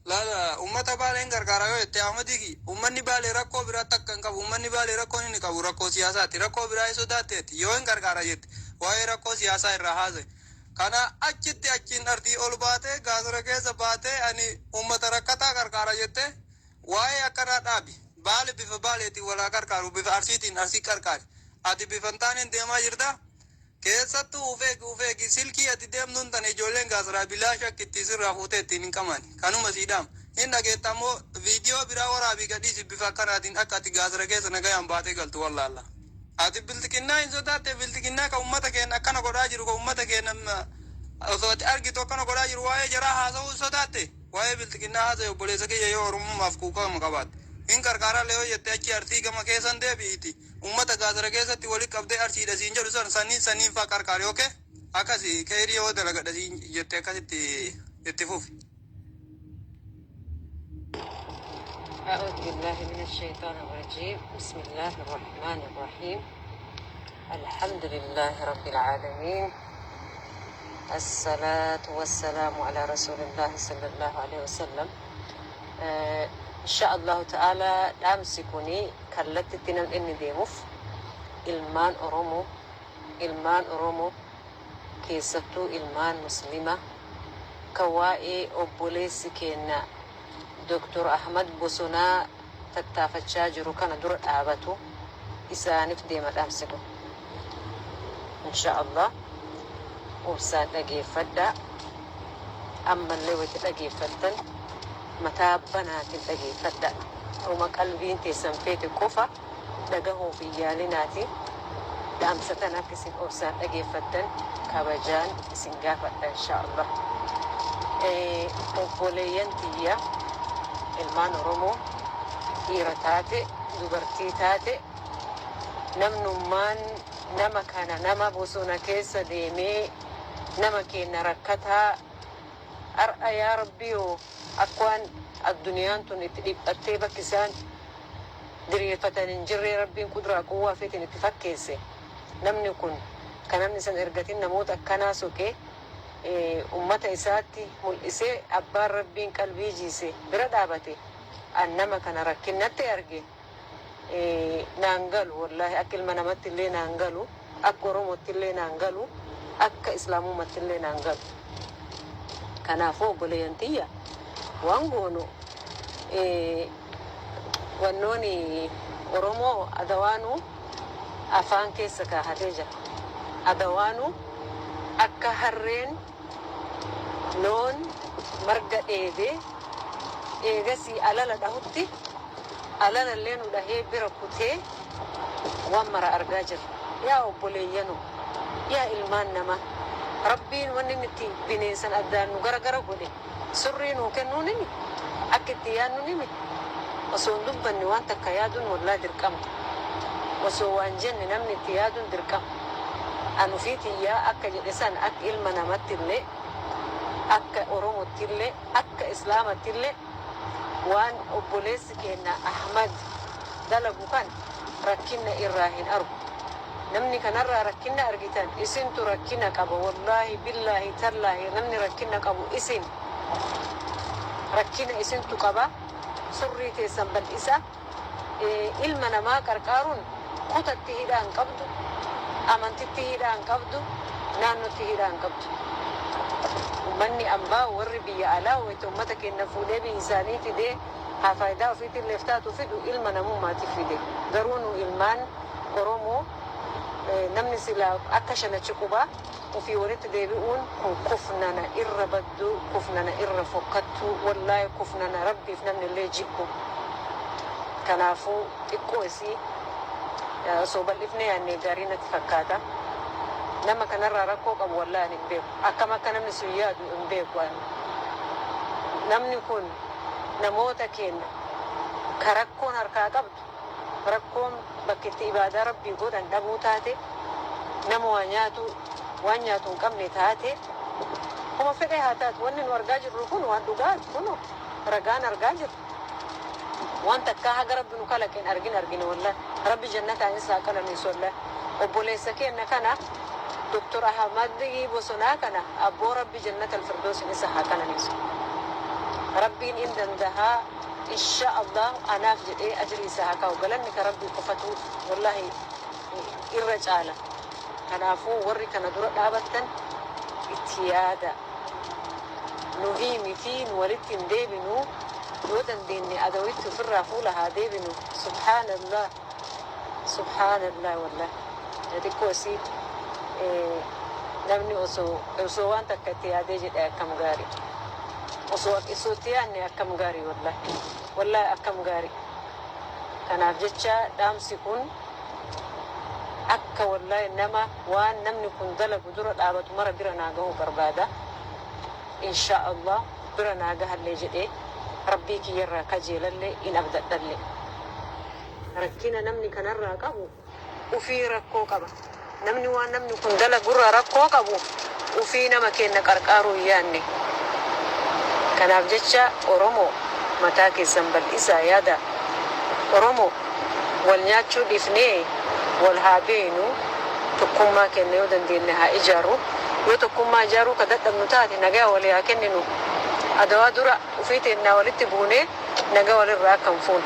Laala, ummata Baaleen gargaara yoo jette, Ahmadii, ummanni Baalee rakkoo biraa takka hin qabu. Ummanni Baalee rakkoon inni qabu rakkoo siyaasaati. Rakkoo biraa hin sodaatteeti. Yoo hin gargaara jette, waa'ee rakkoo siyaasaa irraa haase. Kana achitti achiin ardii ol baatee, gaazara keessa baatee, ani ummata rakkataa gargaara jette, waa'ee akkanaa dhaabi. Baale bifa Baaleetiin walaa qarqaaru, bifa Arsiitiin Arsii qarqaari. Ati bifa hin taaneen deemaa jirta. Keessattuu ufeegi, ufeegi. Silkii ati deemtuun tana ijoolleen gaasaraa bilaa shakkitti sirraa fuutee ittiin hin qamani. Kanuma siidhaam. Hin dhageetta ammoo viidiyoo biraa waraabii gadhiisi, bifa akkanaatiin akka ati gaasara keessa nagayaan baatee galtu wallaalla. Ati bilxiqinnaa hin sodaatte? Bilxiqinnaa ka ummata keenya akkana godhaa jiru, ka ummata keenya osoo ati argitu akkana godhaa jiru, waa'ee jaraa haasa'uu hin sodaatte? Waa'ee bilxiqinnaa haasa'e, obboleessa kiyya, yoo Oromummaaf kuukama qabaatte. Hin qarqaarallee yoo jette, achi Arsii gama keessan deebi'iiti. Ummata gaazara keessatti walitti qabdee Arsiidha siin jedhu san saniin saniin faa qarqaari, okay? Akkasi keerii yoo dalagadha siin jette, akkasitti itti fufi. أعوذ بالله من الشيطان الرجيم. بسم الله الرحمن الرحيم. الحمد لله رب العالمين، الصلاة والسلام على رسول الله صلى الله عليه وسلم. إن شاء الله تعالى dhaamsi kuni kallattitti namni inni deemuuf ilmaan Oromoo, ilmaan Oromoo keessattuu ilmaan Muslima kan waa'ee obboleessi keenya Dr. Ahmad Bosonaa tattaafachaa jiru kana dura dhaabatu isaaniif deema dhaamsi kun. Insha Allah obsaan dhageeffadhaa. Ammallee wayita dhageeffattan mataa banaatiin dhageeffadhaa. Uma qalbiin teessan feete qofa dhagahuuf hin yaalinaati. Dhaamsa tana akka isin obsaan dhageeffattan kabajaan isin gaafadha, insha Allah. Obboleeyyan tiyya, ilmaan Oromoo, dhiira taate dubartii taate, namnummaan nama kana, nama bosona keessa deemee nama keenya rakkataa har'a, yaa Rabbiyoo, akka waan addunyaan tun itti dhiphattee bakki isaan diriirfatan hin jirree Rabbiin kuduraa quwwaa feetiin itti fakkeesse, namni kun kan namni san ergatin namoota akkanaa soqee ummata isaatti mul'isee, abbaan Rabbiin qalbii jiise bira dhaabate, an nama kana rakkinnatti arge naan galu. Wallaahi, akka ilma namatti illee naan galu, akka Oromootti illee naan galu, akka Islaamummaatti illee naan galu. Kanaafuu obboleeyyan tiyya, waan goonu, wannooni Oromoo adawaanuu afaan keessa kaahatee jira. Adawaanuu akka harreen loon marga dheedee eegasii alala dhahutti alalallee nu dhahee bira kutee waan mara argaa jirra. Yaa obboleeyyanu, yaa ilmaan namaa, Rabbiin wanni inni itti bineensan addaan nu gara gara godhe surrii nuu kennuun nimi akka itti yaadnu nimi. Osoo hin dubbanne waan takka yaaduun wallaa dirqama. Osoo waan jenne namni itti yaaduun dirqama. An ufii tiyyaa akka jedhe san, akka ilma namatti illee, akka Oromootti illee, akka Islaamatti illee, waan obboleessi keenya Ahmad dalagu kan rakkinna irraa hin argu. Namni kanarraa rakkinna argitan isintu rakkina qaba. Wallaahi, billaahi, tallaahi, namni rakkina qabu isin. Rakkina isintu qaba. Surrii teessan bal'isa. Ilma namaa qarqaaruun kutatti hidhaa hin qabdu, amantitti hidhaa hin qabdu, naannotti hidhaa hin qabdu. Ummanni ambaa, warri biyya alaa, wayita ummata keenya fuudhee biyya isaanii fidee haa faayidaa ofiitiin leeftaatu fidu, ilma namummaatiif fide. Garuu nu ilmaan Oromoo, namni silaa akka shanachi qubaa ofii walitti deebi'uun kun kufnana irra badduu, kufnana irra fokkattuu, wallaahi kufnana Rabbiif namni illee jibbu. Kanaafuu xiqqoo isii osoo bal'ifnee yaadne gaarii natti fakkaata. Nama kanarraa rakkoo qabu wallaahi ani hin beeku. Akkam akka namni sun yaadu hin beeku ani. Namni kun namoota keenya ka rakkoon harkaa qabdu, rakkoon bakka itti ibaadaa Rabbii godhan dhabuu taate, nama waa nyaatu waan nyaatu hin qabne taate, kuma fedhe haa taatu, wanni nu argaa jirru kun waan dhugaati. Kun ragaan argaa jirru. Waan takkaa haga Rabbi nu kalaqeen argin argine. Wallahi Rabbi jannataan isaa qananiisu. Wallahi obboleessa keenya kana, Doktor Ahmad Bosonaa kana, abboo Rabbi jannata alfirdoosin isa haa qananiisu. Rabbiin in dandahaa, insha Allah anaaf jedhee ajrii isaa haa kaa'u. Galanni ka Rabbii qofatu wallahi irra caala. Kanaafuu warri kana dura dhaabattan itti yaada. Nuhii miti, nu walitti hin deebinu, yoo dandeenye adawitti ofirraa fuula haa deebinu. Subhaanallah, subhaanallah, wallahi xiqqoo isii namni osoo waan takka itti yaadee jedhe akkam gaarii. Osoo itti yaadne akkam gaarii, wallahi, wallahi akkam gaarii. Kanaaf jecha dhaamsi kun akka wallahi nama waan namni kun dalagu dura dhaabatu mara bira naa gahuu barbaada. Insha Allah bira naa gahallee jedhee Rabbii kiyyarraa kajeelallee in abdadhallee. Rakkina namni kanarraa qabu ufii rakkoo qaba. Namni waan namni kun dalagurraa rakkoo qabu ufii nama kenna qarqaaruu hin yaanne. Kanaaf jecha Oromoo, mataa keessan bal'isaa yaada. Oromoo, wal nyaachuu dhiifnee wal haa beenu. Tokkummaa kenna yoo dandeenye haa ijaarru. Yoo tokkummaa ijaaruu ka dadhabnu taate, nagaa walii haa kenninu. Adawaa dura ufii teennaa walitti buunee nagaa walirraa akka hin fuune.